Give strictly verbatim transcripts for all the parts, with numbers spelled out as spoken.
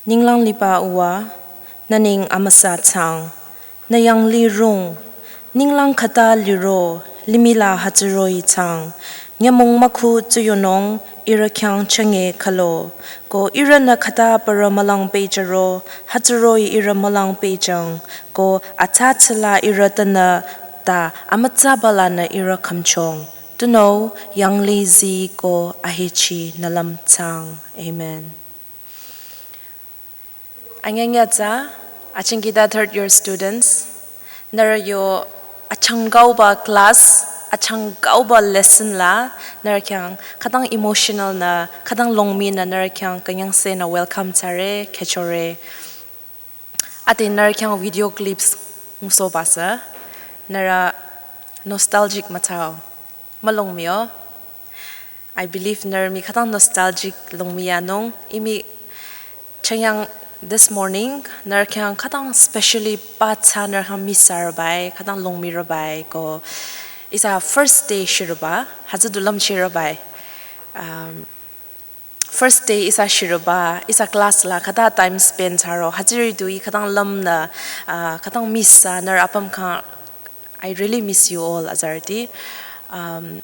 Ninglang liba uwa, nü neng amüsa thsang, nü yanglih rung, ninglang khüta liro, limih la hütsüroh-i thsang, nyümong mükhu tsuyonung, ihrü khyang chünye khülo, ko ihrünü khüta parü mülang pehjüro, hütsüroh-i ihrü mülang pehjüng, ko atsa tsüla ihrü tanü ta amütsaba lanü ihrü khümchong. Tunüo yanglih zii ko ahechi nü lüm thsang. Amen. Anyanya tsü, achingkida third year students, nührü yo achangkauba class, achangkauba lesson la, nührü khyang khütang emotional nü, khütang longmi nü nührü khyang künyangse nü welcome thsare, khechore. Ade nührü khyang video clips ngusohba sü, nührü nostalgic müthsao, mülongmi-o. I believe nührü mii khütang nostalgic longmi yanung, ih mii chünye this morning, nührü khyang khütang specially pa tsü nührü khyang miss thsarübai, khütang longmirübai ko. Ihsa first day shirüba, hütsü du lümchirübai. Um, first day ihsa shirüba, ihsa class la khüta time spend thsaro, hütsüri du ih khütang lümnü, uh, khütang miss thsa nührü apüm khyang, I really miss you all, azarüti. Um,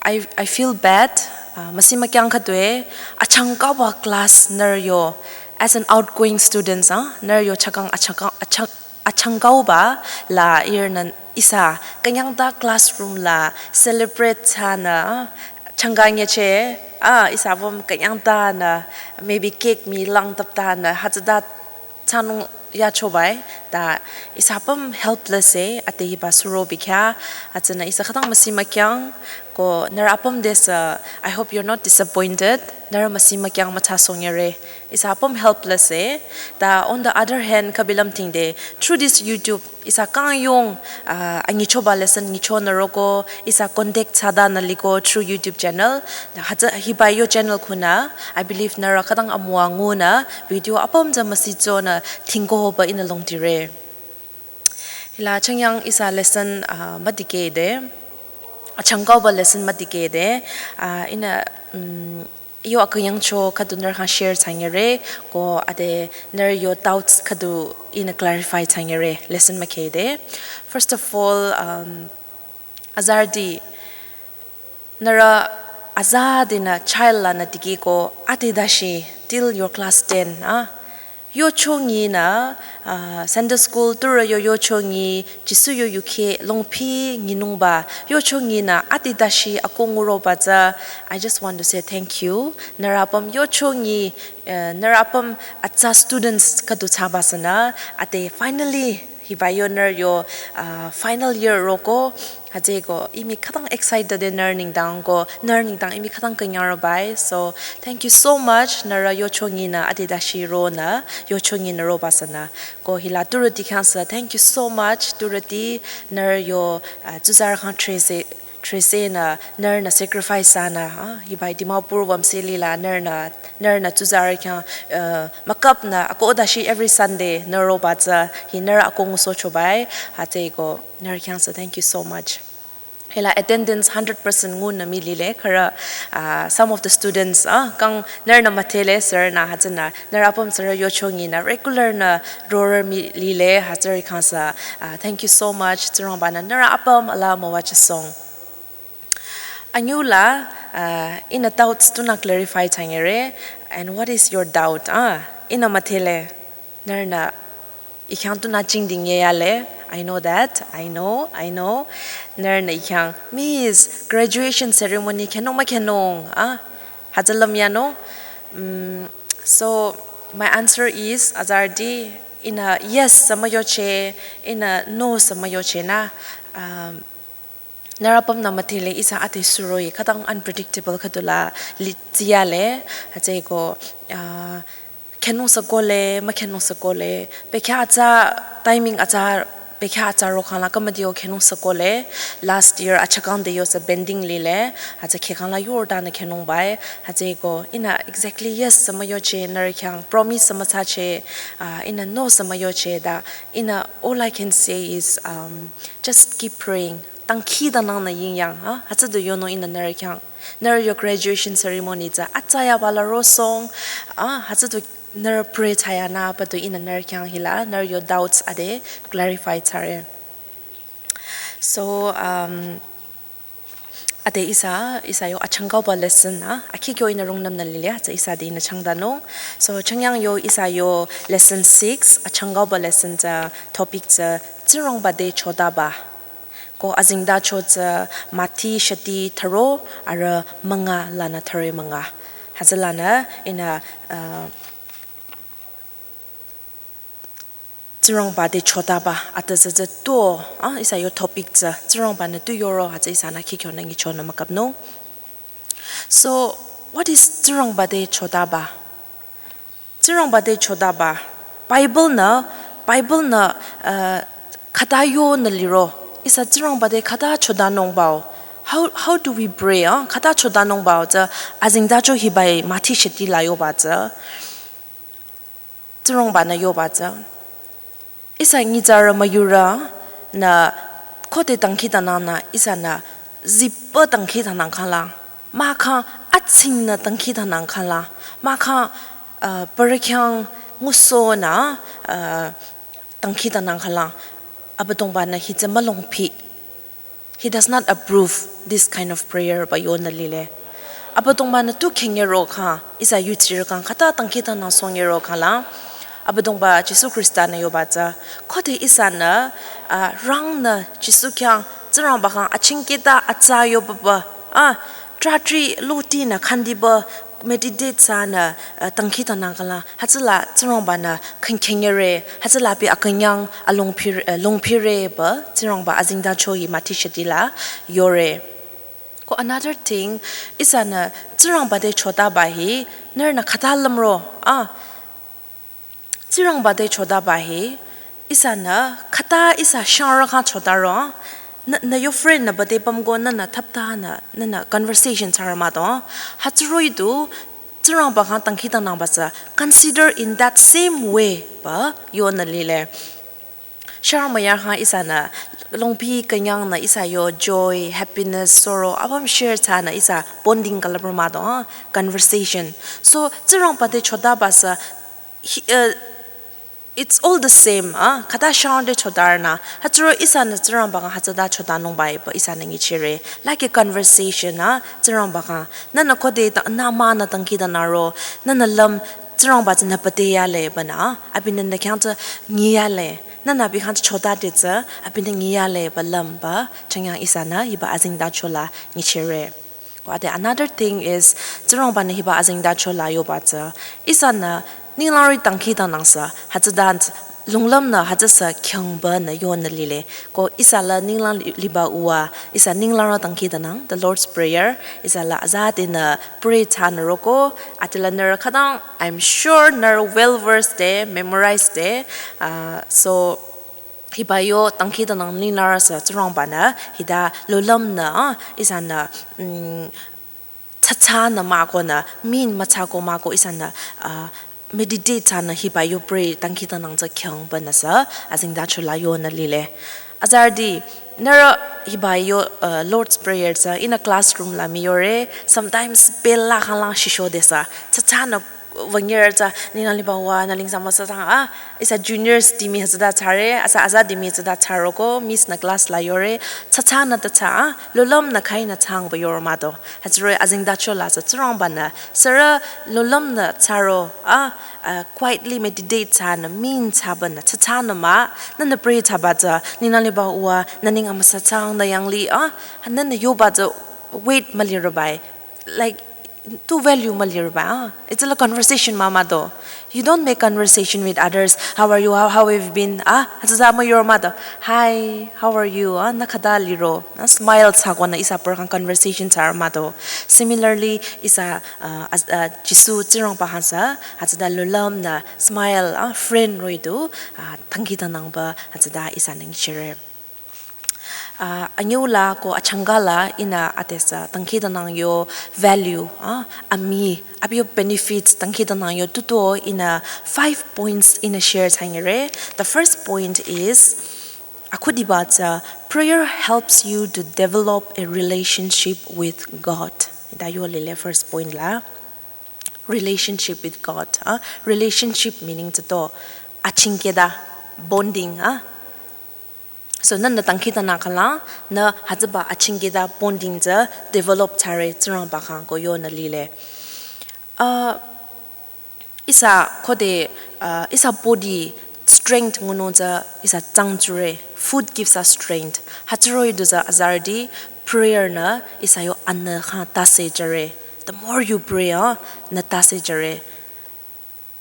I, I feel bad, uh, müsi mükyang khütoi, achangkauba class nührü yo, as an outgoing students, ah, nührü yo chakang achangkang, achang, achangkauba la ihrünü ihsa, künyangta classroom la celebrate thsanü, ah, changkang nyeche, ah, ihsa apüm künyangtanü, maybe cake mii langtaptanü, hütsüta thsanung yachobai, ta ihsa apüm helpless e, ade hiba suro bikha, hütsünü ihsa khütang müsi mükyang, ko nührü apüm te sü, I hope you're not disappointed, nührü müsi mükyang müthsa songere, ihsa apüm helpless e, ta on the other hand, kabilam thingde, through this YouTube, ihsa kang yung, ah, anyichoba lesson nyichonü roko, ihsa contact thsadanü liko through YouTube channel. Hütsü hiba yo channel khunü, I believe nührü khütang amüwa ngunü, video apüm tsü müsitsonü thingkohoba ihnü longdire. Hila chünye ihsa lesson, ah, müdikehde, achangkauba lesson müdikehde, ah, ihnü, mm, yo akünyangcho khüdu nührü khyang share thsangere, ko ade nührü yo doubts khüdu ihnü clarify thsangere, lesson mükhehde. First of all, um, azarüti, nührü aza dinü child lanü dikehko ade dashi till your class ten, ah, yocho nyinü, ah, Sunday school turü yo yocho nyi, Jisu yo yukheh longphi nyinungba, yocho nyinü ade dashi ako nguroba tsü, I just want to say thank you. Nührü apüm yocho nyi, eh, nührü apüm atsa students khüdu thsaba sünü, ade finally hiba yo nührü yo, ah, final year roko, hütsüeko ih mii khütang excited e nührü nengdang ko, nührü nengdang ih mii khütang künyangrübai. So, thank you so much, nührü yocho nyinü ade dashi ronü, yocho nyinü roba sünü. Ko hila turüti khyang sü, thank you so much, turüti nührü yo, ah, tsuzarü khyang trese, tresenü, nührünü sacrifice thsanü, ah, hiba Dimapur wamseli la nührünü, nührünü tsuzarü khyang, uh, müküpnü, ako dashi every Sunday nührü roba tsü, hi nührü ako ngusohchobai, hütsüeko nührü khyang sü, thank you so much. Hila attendance hundred percent ngunü mii lile, khürü, ah, some of the students, ah, kang nührünü müdhele, sürünü, hütsünü, nührü apüm sürü yocho nyinü, regular nü rorü mii lile, hütsüri khyang sü, ah, thank you so much, Tsingrangbanü nührü apüm alaa müwajüsong. Anyüla, ah, ihnü doubts tunü clarify thsangere, and what is your doubt? Ah, ihnü müdhele, nührünü ih khyang tunü jingding yeyale. I know that. I know. I know. Nührünü ih khyang, Miss, graduation ceremony khenung mükhenung? Ah, hütsü lümyanung. Mm, so, my answer is, azarüti, ihnü yes sü müyoche, ihnü no sü müyoche nü. Um, nührü apümnü müdhele ihsa ade suroh-i khütang unpredictable khüdula li tsiyale, hütsüeko, ah, khenung sü kohle, mükhenung sü kohle, bekhyah atsa timing atsa, bekhyah atsa rokhang la kümüdeo khenung sü kohle, last year achakang de yosü pending lile, hütsü khekhang la yorütanü khenungbai, hütsüeko, ihnü exactly yes sü müyoche, nührü khyang promise sü müthsache, ah, ihnü no sü müyoche ta, ihnü all I can say is, um, just keep praying. Dangkhidangnangnü yingyang, ah, hütsüdu yonung ihnü nührü khyang. Nührü yo graduation ceremony tsü atsa yaba la rosong, ah, hütsüdu Nührü pray thsayanü patu ihnü nührü khyang hila nührü yo doubts ade clarify thsare. So, um, ade ihsa, ihsa yo achangkaba lesson a, akhi kyo ihnü rungnüm nü lile, tsü ihsa de ihnü changdanung. So, changyang yo ihsa yo lesson six, achangkaba lesson tsü topic tsü Tsingrangba te chotaba. Ko azengtacho tsü Mati shati tharo, arüh münga lanü thare münga. Hütsülanü ihnü, uh, Tsingrangba te chotaba, ata tsü tsü tuo, ah, ihsa yo topic tsü, Tsingrangba-nü tu yoro, hütsü ihsanü khikyo nü nyichonü mükapnung. So, what is Tsingrangba te chotaba? Tsingrangba te chotaba. Bible-nü, Bible-nü, uh, khüta yonü liro. Ihsa Tsingrangba te khüta chotanung bao. How, how do we pray, ah? Khüta chotanung bao tsü, azengtacho hibai Mati shati la yoba tsü. Tsingrangba-nü yoba tsü. Ihsa nyitsarü müyurünü khode dangkhidangnangnü ihsanü zipü dangkhidangnang khala. Mahkhang atsingnü dangkhidangnang khala. Mahkhang, uh, parü khyang ngusohnü, uh, dangkhidangnang khala. Abüdongba-nü hitsü mülongphi. He does not approve this kind of prayer ba yonü lile. Abüdongba-nü tu khingero kha, ihsa yuchirü kang khüta dangkhidangnang songero khala. Abüdongba Jisu Khrista-nü yoba tsü. Khode ihsanü, ah, rangnü Jisu khyang Tsingrangba khyang achingkehta atsa yobaba. Ah, tratri lutinü khandiba meditate thsanü, uh, dangkhidangnang khala, hütsüla Tsingrangba-nü khingkhingere, hütsüla abi akünyang alongphir-, uh, longphire ba, Tsingrangba azengtacho hi Mati shati la yore. Ko another thing, ihsanü Tsingrangba te chotaba hi, nührünü khüta lümro, ah, Tsingrangba te chotaba hi, ihsanü khüta ihsa shangrü khyang chotaro, nü, nü yo friend-nü bade pümko nünü thaptanü, nünü conversation thsarü mah do, hütsüroh-i du, Tsingrangba khyang dangkhidangnangba tsü, consider in that same way ba, yonü lile. Sharü müyurü khyang ihsanü, longphi künyangnü ihsa yo joy, happiness, sorrow, apüm share thsanü ihsa bonding külüpro mah do, conversation. So, Tsingrangba te chotaba tsü, He, uh, it's all the same, ah, khüta shangrü te chotarünü, hütsüroh-i ihsanü Tsingrangba khyang hütsüta chotanung bai ba ihsanü nyichire. Like a conversation, ah, Tsingrangba khyang. Nünü khode ta, nü mahnü dangkhidangnangro, nünü lüm Tsingrangba tsünü pate yale banü, ah, abinü nü khyang tsü nyi yale. Nünü abi khyang tsü chotade tsü, abinü nyi yale ba lüm ba, changyang ihsanü hiba azengtacho la nyichire. Ko ade another thing is, Tsingrangba-nü hiba azengtacho la yoba tsü, ihsanü ninglangrü dangkhidangnang sü, hütsüta lunglümnü hütsüsü khyangbanü yonü lile. Ko ihsa la ninglang li-, liba uwa, ihsa ninglangrü dangkhidangnang, the Lord's Prayer, ihsa la azadenü pray thsanü roko, atila nührü khütang, I'm sure nührü well versed de, memorized de, uh, so, hiba yo dangkhidangnang ninglarü sü Tsingrangba-nü, hita lulümnü, ah, ihsanü, mm, tsatsanü mahko nü, min mütsako mahko ihsanü, ah, meditate thsanü hiba yo pray dangkhidangnang tsü khyangbanü sü, azengtacho la yonü lile. Azarüti, nührü hiba yo, uh, Lord's Prayer tsü, ihnü classroom la müyore, sometimes bell la khanglang shisho de sü, tsatsanü wünyerü tsü, ninglang liba uwa, nü lingsang müsatang, ah, ihsa juniors dimi hütsüta thsare, ihsa aza dimi hütsüta thsaroko, miss-nü class la yore, tsatsanü ta thsa, ah, lulümnü khainü thsang ba yoro mah do. Hütsüroh-i azengtacho la sü Tsingrangba-nü, sürü lulümnü thsaro, ah, ah, quietly meditate thsanü, min thsabanü, tsatsanü mah, nünü pray thsaba tsü, ninglang liba uwa, nü ning amüsatang nü yanglih, ah, nünü yoba tsü weight mülirü bai. Like, tu value mülirü bai, ah. It's a conversation mah mah do. You don't make conversation with others. How are you? How, how have you been? Ah, hütsüta müyoro mah do. Hi, how are you? Ah, nü khüta liro. Ah, smile thsakonü ihsa aparü khyang conversation thsarü mah do. Similarly, ihsa, uh, as, uh, Jisu Tsingrangba khyang sü, hütsüta lulümnü smile, ah, friend roh-i du, ah, dangkhidangnangba, hütsüta ihsanü nyichire. Ah, anyüla ko achangkala ihnü adesü dangkhidangnang yo value, ah, amii, abi yo benefits dangkhidangnang yo tutuo ihnü five points ihnü share thsangere. The first point is, akhudiba tsü, prayer helps you to develop a relationship with God. Hita yo lile first point la. Relationship with God, ah, relationship meaning tsü to achingkeda, bonding, ah. So nü nü tangki tana khala, nü hütsüba achingkeda bonding tsü develop thsare Tsingrangba khyang ko yonü lile. Ah, ihsa khode, ah, ihsa body strength ngunung tsü ihsa tsang tsure. Food gives us strength. Hütsüroh-i du tsü azarüti prayer nü ihsa yo anü khyang tase jüre. The more you pray, ah, nü tase jüre.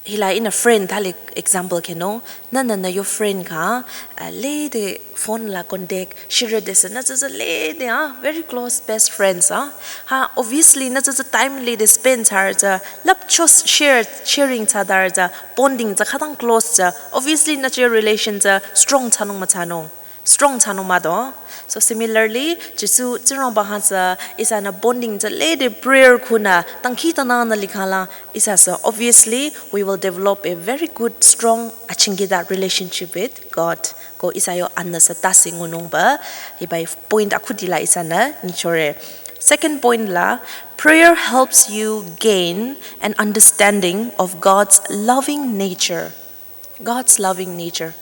Hila in a friend thali example khenung, nü nü nü yo friend khyang, ah, lede phone la contact, shirü dese, nü tsü tsü lede, ah, very close best friends, ah. Ha, obviously, nü tsü tsü time lede spend thsare tsü, lap chos share, sharing thsadare tsü, bonding tsü khütang close tsü, obviously, nü tsü relation tsü strong thsanung müthsanung. Strong thsanung mah do. So similarly, Jisu Tsingrangba khyang tsü ihsanü bonding tsü lede prayer khunü tangki tana nü likhala ihsa sü obviously we will develop a very good, strong, achingkeda relationship with God. Ko ihsa yo anü sü tase ngunungba, hiba point akhuti la ihsanü nyichore. Second point la, prayer helps you gain an understanding of God's loving nature. God's loving nature.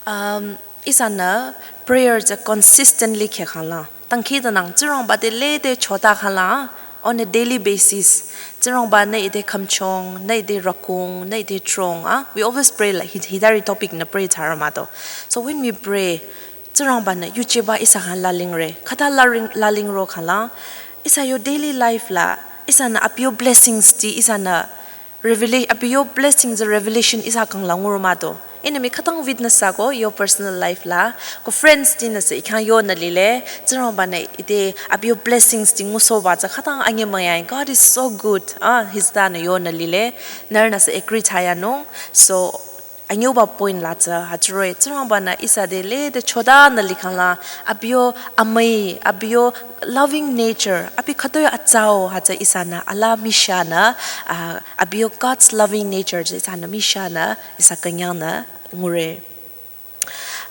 Um, ihsanü prayer tsü consistently khe khala. Tangki tanang Tsingrangba te lede chota khala on a daily basis. Tsingrangba nü ite khamchong, nü ite rakung, nü ite trong, ah. We always pray like hi-, hitari topic nü pray thsare mah do. So when we pray, Tsingrangba nü yuchiba ihsa khyang lalingre. Khüta laling, lalingro khala. Ihsa yo daily life la, ihsanü abi yo blessings ti ihsanü Revela-, abi yo blessing tsü revelation ihsa khyang la nguro mah do. Ihnü mii khütang witness thsako yo personal life la. Ko friends tinü sü i khyang yonü lile. Tsingrangba nü ite abi yo blessings ti ngusohba tsü khütang anyemüya. God is so good. Ah, his ta nü yonü lile. Nührünü sü agree thsayanung. So, anyüba point la tsü hütsüroh-i Tsingrangba nü ihsa te lede chota nü likhang la abi yo amüi, abi yo loving nature, abi khütoi atsau hütsü ihsanü ala mishanü, ah, abi yo God's loving nature tsü ihsanü mishanü, ihsa künyangnü ngure.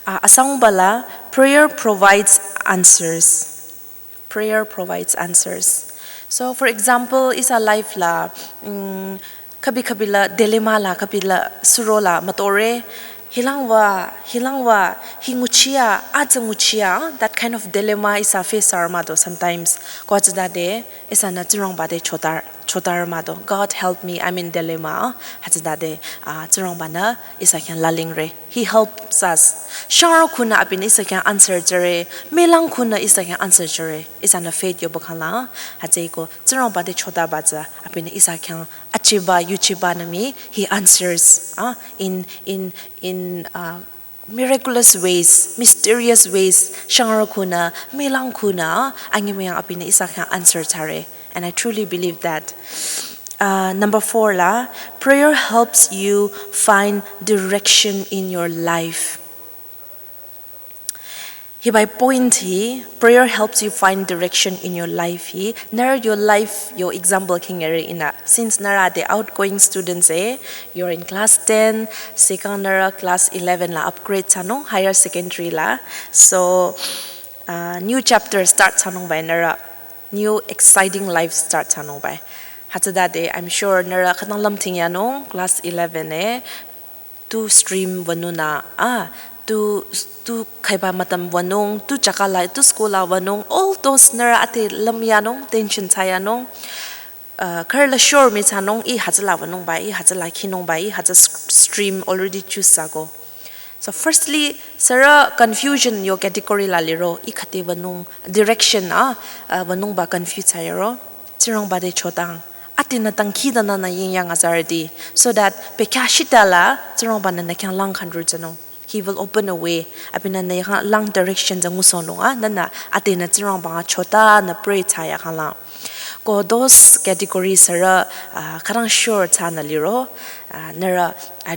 Ah, asangba la, prayer provides answers. Prayer provides answers. So, for example, ihsa life la, mm, kabi kabi la dilemma la, kabi la suro la mütore, hilangwa, hilangwa, hi nguchiya, atsü nguchiya, that kind of dilemma ihsa face thsare mah do sometimes. Ko hütsütade, ihsanü Tsingrangba te chotar, chotar mah do. "God help me, I'm in dilemma." Hütsütade, ah, Tsingrangba nü ihsa khyang lalingre. He helps us. Shangrü khunü abinü ihsa khyang answer jüre. Mülang khunü ihsa khyang answer jüre. Ihsanü faith yoba khala. Hütsüeko Tsingrangba te chotaba tsü abinü ihsa khyang achiba, yuchiba nü mii, he answers, ah, in, in, in, uh, miraculous ways, mysterious ways, shangrü khunü, mülang khunü, ah, anyemüyang abinü ihsa khyang answer thsare. And I truly believe that. Uh, number four la, prayer helps you find direction in your life. Hiba point hi, prayer helps you find direction in your life hi. Nührü yo life yo example khingere ihnü. Since nührü the outgoing students eh, you're in class ten, second nührü class eleven la upgrade thsanung, higher secondary la. So, uh, new chapter start thsanungbai nührü. New exciting life start thsanungbai. Hütsütade, I'm sure nührü khütang lümthing yanung, class eleven eh. Tu stream wünunü, ah, tu, tu khaiba mütam wünung, tu jaka la, tu school la wünung, all those nührü ate lümyanung, tension thsayanung. Uh, khürü la sure mii thsanung, ih hütsüla wünungbai, ih hütsüla khinungbai, ih hütsü s-, stream already choose thsako. So firstly, sürü confusion yo category la liro, ih khüte wünung, direction, ah, uh, wünungba confuse thsayaro. Tsingrangba te chotang. Atenü tangki tanü nü yingyang azarüti. So that bekhyah shita la Tsingrangba nü nü khyang lang khandru thsanung. He will open a way. Abinü nü khyang lang direction tsü ngusohnung ah. Nünü atenü Tsingrangba chota nü pray thsaya khala. Ko those category sürü, ah, khürang sure thsanü liro. Ah, nührü, ah,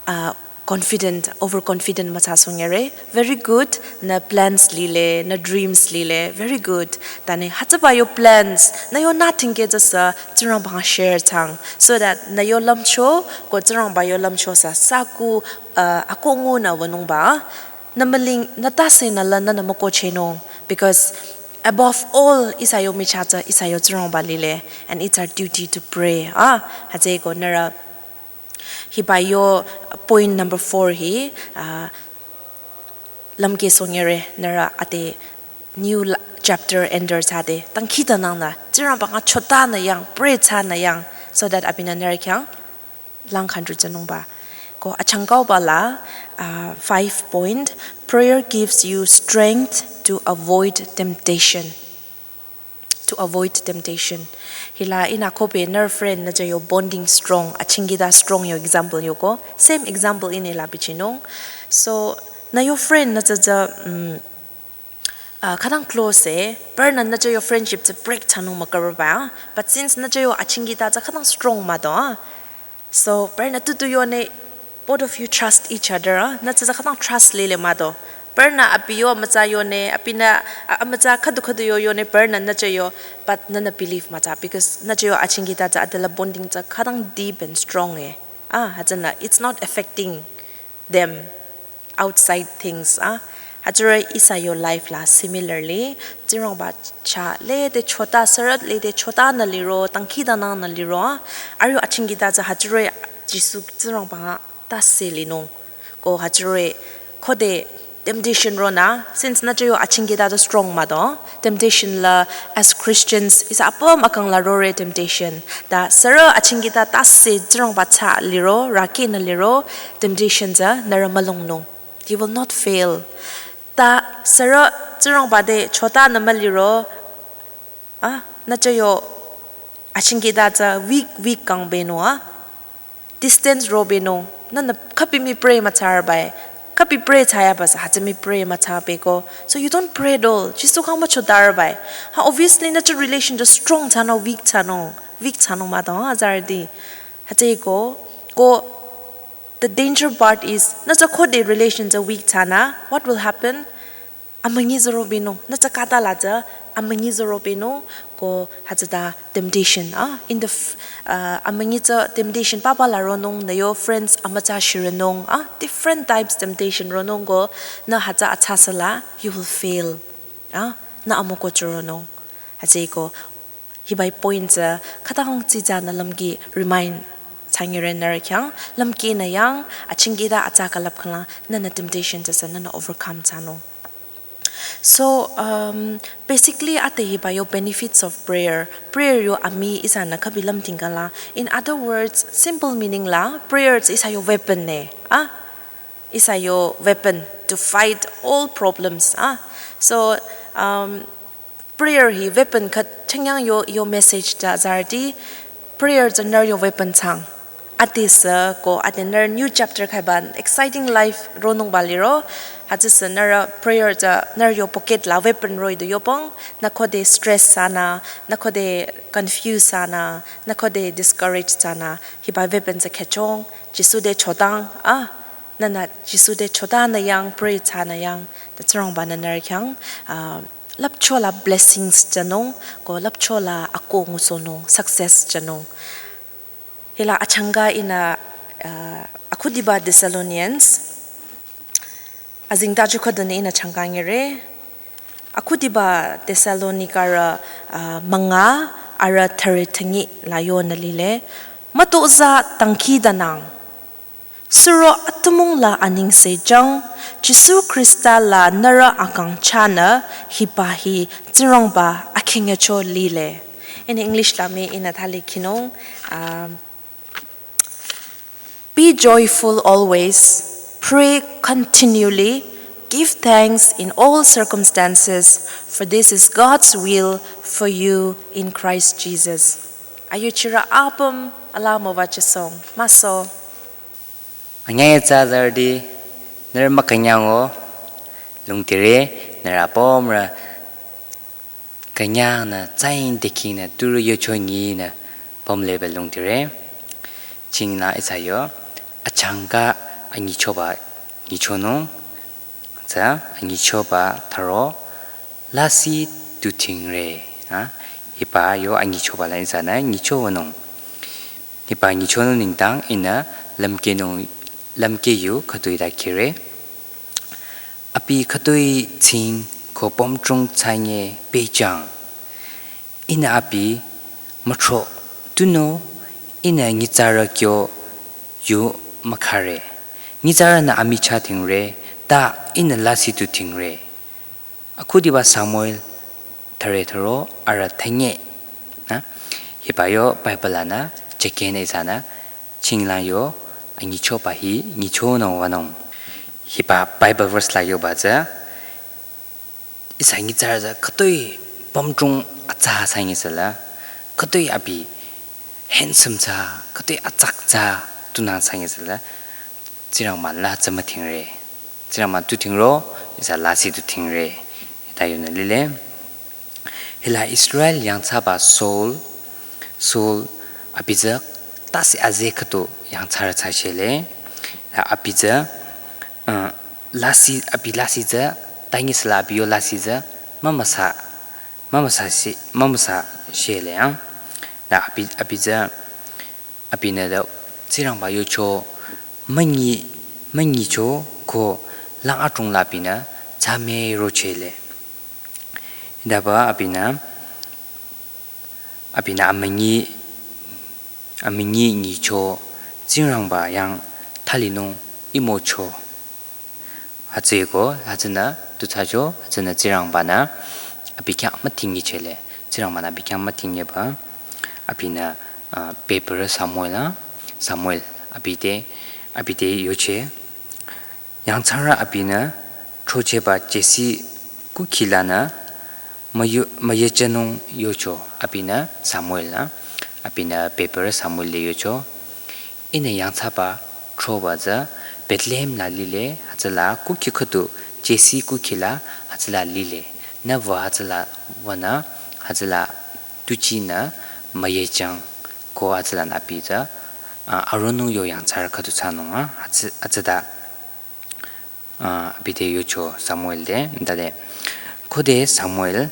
ah, confident, overconfident müthsasohnyere. Very good, nü plans lile, nü dreams lile, very good. Tani hütsüba yo plans, nü yo nothing ke tsü sü Tsingrangba share thsang. So that nü yo lümcho, ko Tsingrangba yo lümcho sü saku, uh, akoh ngunü wünungba. Nü müling, nü tase nü la nünü mükohchehnung. Because Above all, ihsa yo michah tsü ihsa yo Tsingrangba lile, and it's our duty to pray. Ah, hütsüeko nührü hiba yo point number four hi, ah, lümkeh songere nührü ate new la-, chapter enter thsade, dangkhidangnangnü, Tsingrangba khyang chotanü yang, pray thsanü yang, so that abinü nührü khyang lang khandru thsanungba. Ko achangkauba la, ah, five point, prayer gives you strength to avoid temptation. To avoid temptation. Hila ihnü khübe nührü friend nü tsü yo bonding strong, achingkita strong yo example yoko. Same example ihnü la bichinung. So, nü yo friend nü tsü tsü, mm, ah, khütang close e, parnü nü tsü yo friendship tsü break thsanung mükarüba. But since nü tsü yo achingkita tsü khütang strong mah do, ah. So, parnü tutu yone, both of you trust each other, ah. Nü tsü tsü khütang trust lile mah do. Parnü abi yo amütsa yone, abinü, ah, amütsa khüdu khüdu yo yone, parnü nü tsü yo, but nünü believe mütsa, because nü tsü yo achingkita tsü adela bonding tsü khütang deep and strong e. Ah, hütsünü, it's not affecting them outside things, ah. Hütsüri ihsa yo life la similarly, Tsingrangba chah lede chota, sürü lede chotanü liro, dangkhidangnangnü liro, ah. Arüh yo achingkita tsü hütsüri Jisu Tsingrangba khyang tase linung. Ko hütsüri khode temptation ronü, since nü tsü yo achingkita tsü strong mah do, temptation la as Christians, ihsa apüm akang la rore temptation. Ta sürü achingkita tase Tsingrangba chah liro, rükinü liro, temptation tsü nührü mülungnung. You will not fail. Ta sürü Tsingrangba te chotanü müliro, ah, nü tsü yo achingkita tsü weak, weak kang benung, ah. Distance ro benung, nünü khübi mii pray müthsarübai, khübi pray thsayaba sü, hütsü mii pray müthsabeko. So you don't pray at all. Jisu khyang müchotarübai. Ha, obviously, nü tsü relation tsü strong thsanung, weak thsanung, weak thsanung mah do, ah, azarüti. Hütsüeko, ko, the danger part is, nü tsü khode relation tsü weak thsanü, what will happen? Amünyi züro binung, nü tsü khüta la tsü, amünyi züro binung, ko hütsüta temptation, ah, in the f-, ah, amünyi tsü temptation papa la ronung, nü yo friends amütsa shironung, ah, different types temptation ronung ko, nü hütsü athsasüla, you will fail, ah, nü amüko chüronung, hütsüeko, hibai point tsü, khütang tsitsanü lümkeh remind thsangire nührü khyang, lümkehnü yang, achingkita atsa külüp khangla, nünü temptation tsü sü nünü overcome thsanung. So, um, basically, ate hiba yo benefits of prayer. Prayer yo amii ihsanü khübi lümting kala. In other words, simple meaning la, prayer tsü ihsa yo weapon ne, ah? Ihsa yo weapon to fight all problems, ah? So, um, prayer hi weapon khüt chüngyang yo, yo message ta azarüti, prayer tsü nührü yo weapon thsang. Ate sü ko ate nührü new chapter khaiba exciting life ronungba liro, hütsü sü nührü prayer tsü nührü yo pocket la weapon roh-i du yopong, nü khode stress thsanü, nü khode confuse thsanü, nü khode discourage thsanü, hiba weapon tsü khechong, Jisu te chotang, ah, nünü Jisu te chotanü yang, pray thsanü yang, ta Tsingrangba-nü nührü khyang, ah, lüpcho la blessings thsanung, ko lüpcho la akoh ngusohnung, success thsanung. Hila achangka ihnü, uh, akhudiba Thessalonians, azingta ju khüdunü ihnü changka ngire. Akhudiba Thessalonikarü, uh, münga arüh thüre thüngi la yonü lile. Mütozah dangkhidangnang. Suro atümung la anengse jang, Jisu Khrista la nührü akang chahnü hiba hi Tsingrangba akhingecho lile. In English la mii ihnü thali khinung, um, be joyful always, pray continually, give thanks in all circumstances, for this is God's will for you in Christ Jesus. Ayuchirü apüm ala müwajüsohng, müso. Anyüh tsü azarüti, nührü mükünyango lümtire, nührü apümrü künyangnü, tsain dekinü, turu yocho nyinü, pümleba lümtire. Chingla ihsa yo, achangka anyichoba nyichonung, tsü anyichoba tharo, lasih tu thingre, ah, hiba yo anyichoba la ihsanü nyichonung. Hiba nyichonung nengdang ihnü lümkehnung, lümkeh yu khütoi ta khire. Abi khütoi tsing ko pümdrong thsanye pehjüng. Ihnü abi müthro, tunüo ihnü nyitsarü kyo yu mükhare. Nyitsarünü amichah dhingre, ta ihnü lasih tu dhingre. Akhudiba Samuel thüre thüro arüh thünye. Na, hiba yo Bible lanü, chekene ihsanü, chinglang yo, anyichoba hi, nyichonung wünung. Hiba Bible verse la yoba tsü, ihsa nyitsarü tsü khütoi pümdrong atsa thsanye sela, khütoi abi handsome thsa, khütoi atsak thsa, tunang thsanye sela, Tsingrangba la tsü müdhingre. Tsingrangba tu dhingro, ihsa lasih tu dhingre. Hita yonü lile. Hila Israel yangthsaba Saul, Saul abi tsü tase aze khüdu yangthsarü thsashele. Hila abi tsü, uh, lasih, abi lasih tsü, tangi sela abi yo lasih tsü, mümüsa, mümüsa shi, mümüsa shele yang. Hila abi, abi tsü, abinü da Tsingrangba yocho, münyi, münyicho ko lang adrong la abinü, tsame rochele. Hidaba abinü, abinü amünyi, amünyi nyicho, Tsingrangba yang thalinung imocho. Hütsüeko, hütsünü, tu thsacho, hütsünü Tsingrangbanü, abi khyang müdhingi chele. Tsingrangbanü abi khyang müdhingiba, abinü, ah, bebürü Samuel la, Samuel, abi te, abi te yoche. Yangthsarü abinü, throchehba Jesse kukhi lanü, müyu, müyechenung yocho, abinü Samuel la, abinü bebürü Samuel le yocho. Ihnü yangthsaba throba tsü Bethlehem la lile, hütsüla kukhi khüdu Jesse kukhi la hütsüla lile. Nü wü hütsüla wünü hütsüla tuchinü müyejang ko hütsülanü abi tsü, ah, aronung yo yangthsarü khüdu thsanung a, hütsü, hütsüta, ah, abi te yocho Samuel te, dade. Khode Samuel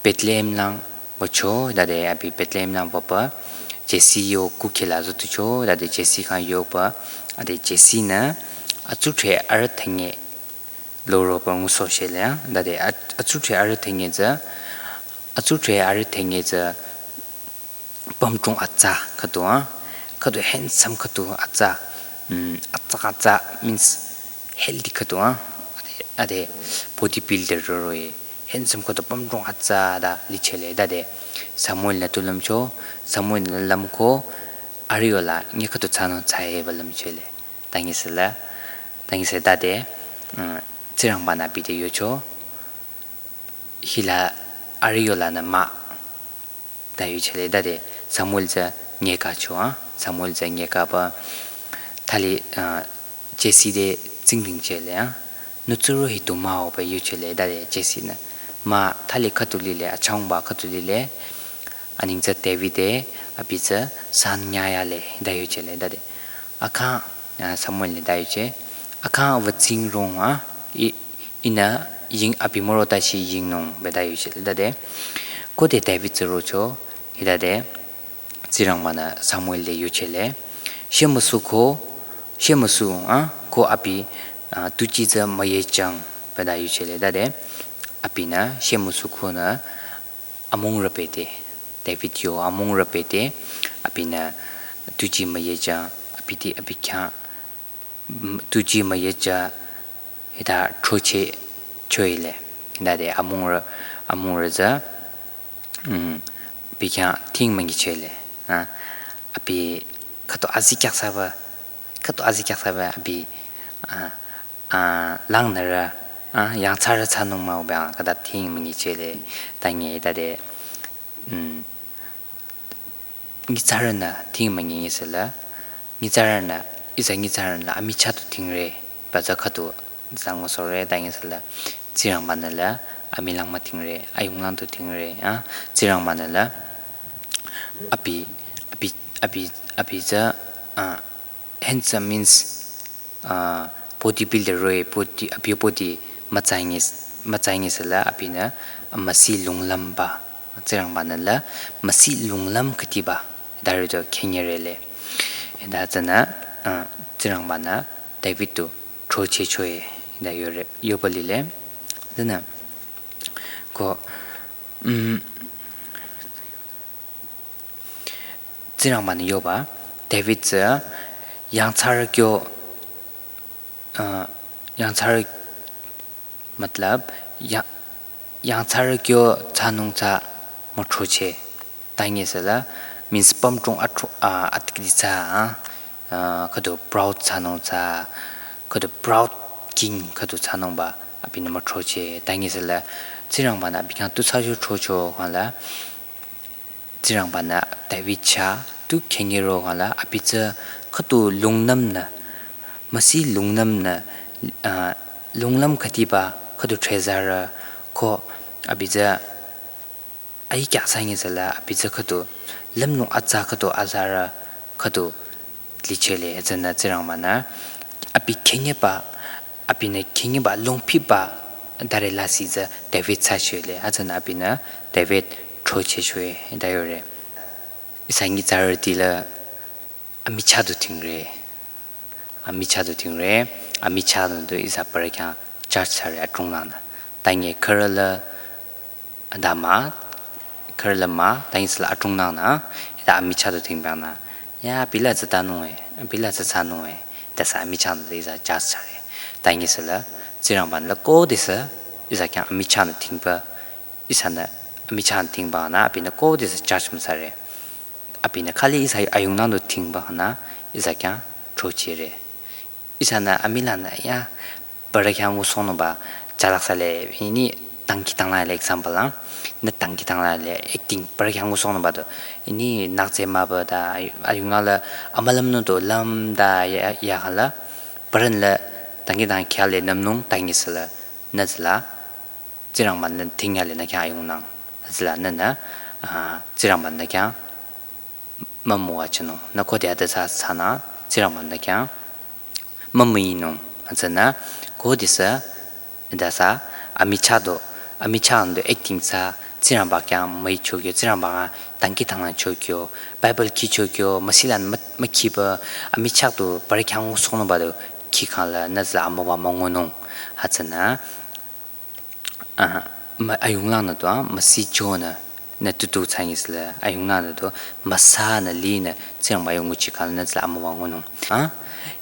Bethlehem lang wücho, dade abi Bethlehem lang wüba, Jesse yo kukhi la zotucho, dade Jesse khyang yoba, ade Jesse nü, atsuthre arüh thünye loroba ngusohshele ya, dade at-, atsuthre arüh thünye tsü, atsuthre arüh thünye tsü, pümdrong atsa khüdu a, khüdu handsome khüdu atsa, mm, atsa atsa means healthy khüdu a, ade, ade bodybuilder roroi, handsome khüdu pümdrong atsa da lichele, dade Samuel nü tu lümcho, Samuel nü lümko, arüh yola, nye khüdu thsanung thsayeba lümchele, tangi sela, tangi se dade, mm, Tsingrangbanü abi te yocho, hila arüh yolanü mah, ta yuchele dade Samuel tsü nyekacho a, Samuel tsü nyekaba thali, ah, Jesse te tsingdhingchele a, nü tsurü hi tu mah-o pü yuchele dade Jesse nü mah thali khüdu lile, achangba khüdu lile, aneng tsü David te, abi tsü san nyayale, ta yuchele dade. Akhang, ah, Samuel le ta yuche, akhang wütsing rong a, i, ihnü ying abi müro tashi yingnung pü ta yuchele dade. Khode David tsü rocho, hidade, Tsingrangbanü Samuel te yuchele. Shemüsu ko, shemüsu, ah, ko abi, ah, tuchi tsü müyejang pü ta yuchele dade. Abinü, shemüsu ko nü, amungrü pete. David yo amungrü pete. Abinü, tuchi müyeja, abi te, abi khyang, m-, tuji müyeja hita throchehchoile. Hita de amungrü, amungrü tsü, mm, abi khyang thing münyichele. Ha, abi khüdu azikyah thsaba, khüdu azikyah thsaba abi, ah, ah, langnürü, ah, yangthsarü thsanung mah-o pü khüta thing münyichele. Tangi hita de, mm, nyitsarünü thing münyi ngisela, nyitsarünü, ihsa nyitsarünü la amichah tu dhingre, pü tsü khüdu tsü ngusohre, tangi sela, Tsingrangbanü la, amilang mah dhingre, ayunglang tu dhingre, ah, Tsingrangbanü la, abi, abi, abi, abi tsü, ah, handsome means, ah, bodybuilder roi, body, abi body mütsangis, mütsangis la abinü, ah, müsi lunglümba. Tsingrangbanü la, müsi lunglüm khütiba. Dari to khenyerele. Hita tsünü, ah, Tsingrangbanü David tu throchehchoe. Hita yore, yoba lile. Tsünü, Ko, mm, Tsingrangba-nü yoba, David tsü yangthsarü kyo, uh, yangthsarü, matlab, ya-, yangthsarü kyo thsanung tsü müthrocheh. Tangi süla, means pümchung atro-, uh, atikdi tsü, uh, khüdu proud thsanung tsü, khüdu proud king khüdu thsanungba, abinü müthrocheh. Tangi süla, Tsingrangba-nü abi khyang tu thsacho throcho khangla, Tsingrangba-nü David chah tu khingero khangla, abi tsü khüdu lungnümnü, müsi lungnümnü, uh, lungnüm khüdiba khüdu thsüzarü ko abi tsü ai kya thsangi süla, abi tsü khüdu lümlong atsa khüdu azarü khüdu lichele, hütsünü Tsingrangba-nü abi khingeba, abinü khingeba longpiba dare lasih tsü David thsachele, hütsünü abinü David throchehchoe, hita yore. Ihsa nyitsarüti la amichah du tingre. Amichah du tingre. Amichah du ihsa parü khyang judge thsare adrongnangnü. Tangi khürü la adama, khürü la mah, tangi süla adrongnangnü, hita amichah du tingbangnü. Ya, abi la tsü thsanung e, abi la tsü thsanung e, hita sü amichah du ihsa judge thsare. Tangi süla, Tsingrangba-nü la khodesü, ihsa khyang amichah du tingba, ihsanü amichah du tingbangnü, abinü khodesü judge müthsare. Abinü khali ihsa ayungnang du tingbangnü, ihsa khyang throchehre. Ihsanü amilanü ya, parü khyang ngusohnungba, chalak sale, ini tangki tangla le example la, nü tangki tangla le acting, parü khyang ngusohnungba du, ini naktsü müba da, ay-, ayungnang la, amülümnung du lümda ya, ya khangla, parünü la, tangki tang khyale nümnung, tangi süla, nü tsüla, Tsingrangba-nü tingya le nü khyang ayungnang. Hütsüla nünü, ah, Tsingrangba-nü khyang mümüwajünung. Nü khode ade thsa thsanü, Tsingrangba-nü khyang mümüinung. Hütsünü, khodesü, hita sü, amichah du, amichah du acting thsa, Tsingrangba khyang müicho kyo, Tsingrangba khyang tangki tanglang cho kyo, Bible khicho kyo, müsilan mü-, mükhiba, amichah du, parü khyang ngusohnungba du, khi khangla, nü tsüla amüwa müngunung. Hütsünü, Ah, mah, ayunglangnü du, ah, müsichonü, nü tutu thsangi süla, ayunglangnü du, müsanü linü, Tsingrangba yu nguchi khangla nü tsüla amüwa ngunung. Ah,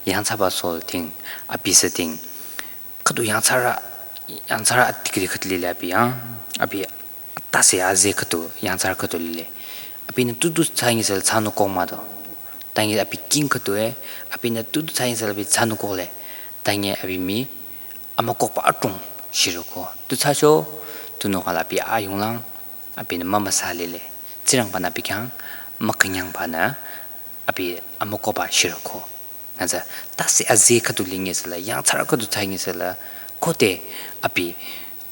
yangthsaba soul ting, abi sü ting. Khüdu yangthsarü, yangthsarü atikri khüdu lile abi, ah, abi tase aze khüdu, yangthsarü khüdu lile. Abinü tutu thsangi süla thsanung kong mah du. Tangi abi king khüdu e, abinü tutu thsangi süla abi thsanung kong le. Tangi abi mii, amükokba adrong shiroko. Tu thsacho, tunüo khangla abi ayunglang, abinü mümüsa lile. Tsingrangba-nü abi khyang, mükünyangbanü, abi amükokba shiroko. Nü tsü, tase aze khüdu lingi süla, yangthsarü khüdu thsangi süla, khode abi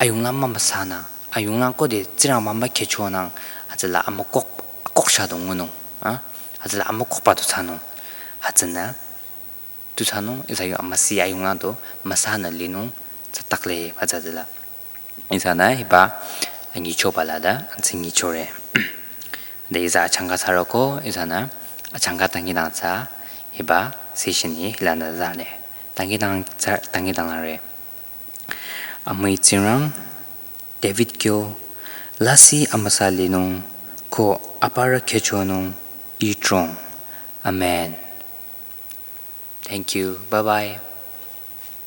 ayunglang mümüsanü, ayunglang khode Tsingrangba mükhehchonang, hütsüla amükok, akok sha du ngunung, ah, hütsüla amükokba du thsanung, hütsünü, tu thsanung, ihsa yu amüsi ayunglang du, müsanü linung, tsü takle ba tsü tsüla. Ihsanü hiba, anyichoba la da, ansi nyichore. De ihsa achangka thsaroko, ihsanü, achangka tangki tang thsa, hiba, session hi, hilanü zale. Tangki tang thsa, tangki tang lare. Amüi Tsingrang, David kyo, lasih amüsa linung, ko aparü khehchonung, ih trong. Amen. Thank you. Bye bye.